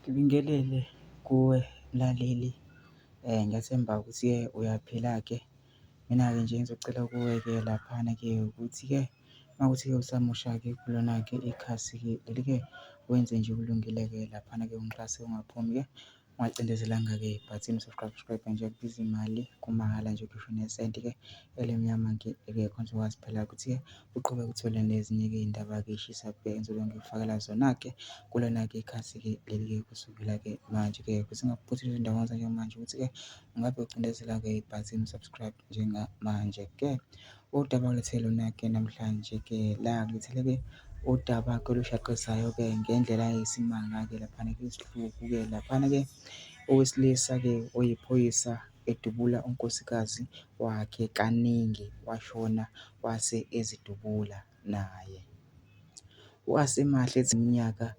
Ngibingelele kuwe mlaleli, ngiyathemba ukuthi-ke uyaphila-ke. Mina-ke nje engizocela kuwe-ke laphana-ke ukuthi-ke uma kuwukuthi-ke usamusha-ke kulona-ke ikhasi-ke leli-ke, wenze nje okulungile-ke laphana-ke ungixhase ungaphumi-ke ungacindezelanga-ke ibhathini u-subscribe, subscribe nje akubizi imali, kumahhala nje awukhishwa nesenti-ke elimnyama-ke khona uzokwazi phela ukuthi-ke uqhubeke uthole nezinye-ke iy'ndaba-ke ey'shisa bhe engizobe ngikufakela zona-ke kulona-ke ikhasi-ke leli-ke kusukela-ke manje-ke. Ukuze ungaphuthi izindaba njengamanje ukuthi-ke ungabe ucindezela-ke ibhathini u-subscribe njengamanje-ke. Udaba engikulethele lona-ke namhlanje-ke la ngilethele-ke udaba-ke olushaqisayo-ke ngendlela eyisimanga-ke laphana-ke isihluku-ke laphana-ke. Owesilisa-ke oyiphoyisa edubula unkosikazi wakhe kaningi washona wase ezidubula naye. U-Asemahle iminyaka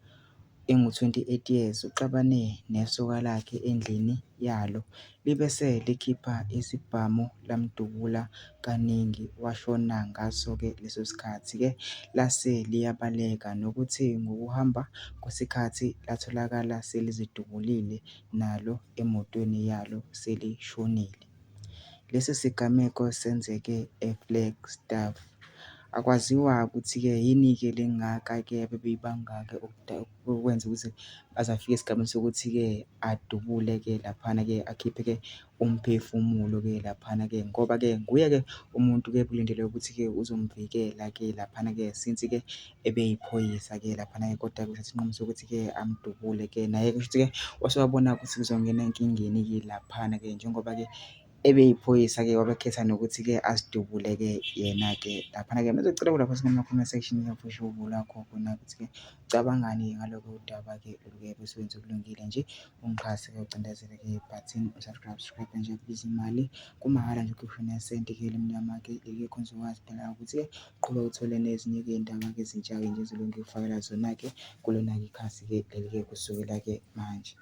engu-28 years uxabane nesoka lakhe endlini yalo, libe selikhipha isibhamu lamdubula kaningi washona ngaso-ke leso sikhathi-ke lase liyabaleka nokuthe ngokuhamba kwesikhathi latholakala selizidubulile nalo emotweni yalo selishonile. Lesi sigameko senzeke e-Flagstaff. Akwaziwa ukuthi-ke yini-ke le engaka-ke abebeyibanga-ke okwenza ukuthi aze afike esigabeni sokuthi-ke adubule-ke laphana-ke akhiphe-ke umphefumulo-ke laphana-ke ngoba-ke nguye-ke umuntu-ke ekulindeleke ukuthi-ke uzomvikela-ke laphana-ke since-ke ebeyiphoyisa-ke laphana-ke koda-ke uthathe isinqumo sokuthi-ke amdubule-ke. Naye-ke kushuthi-ke wase wabona ukuthi uzongena enkingeni-ke laphana-ke njengoba-ke ebeyiphoyisa-ke wabe ekhetha nokuthi-ke azidubule-ke yena-ke laphana-ke. Bengizocela lapha kuma-comment section usho uvo lwakho khona ukuthi-ke ucabangani ngalolu daba-ke lolu-ke bese wenza okulungile nje, ungixhase-ke ucindezele-ke ibhathini u-subscribe, subscribe nje akubizi imali, kumahhala nje awukhishi nesenti-ke elimnyama-ke leli khona uzokwazi phela ukuthi-ke uqhubeke uthole nezinye-ke iy'ndaba-ke ezintsha-ke nje engizobe ngikufakela zona-ke kulona-ke ikhasi-ke leli-ke kusukela-ke manje.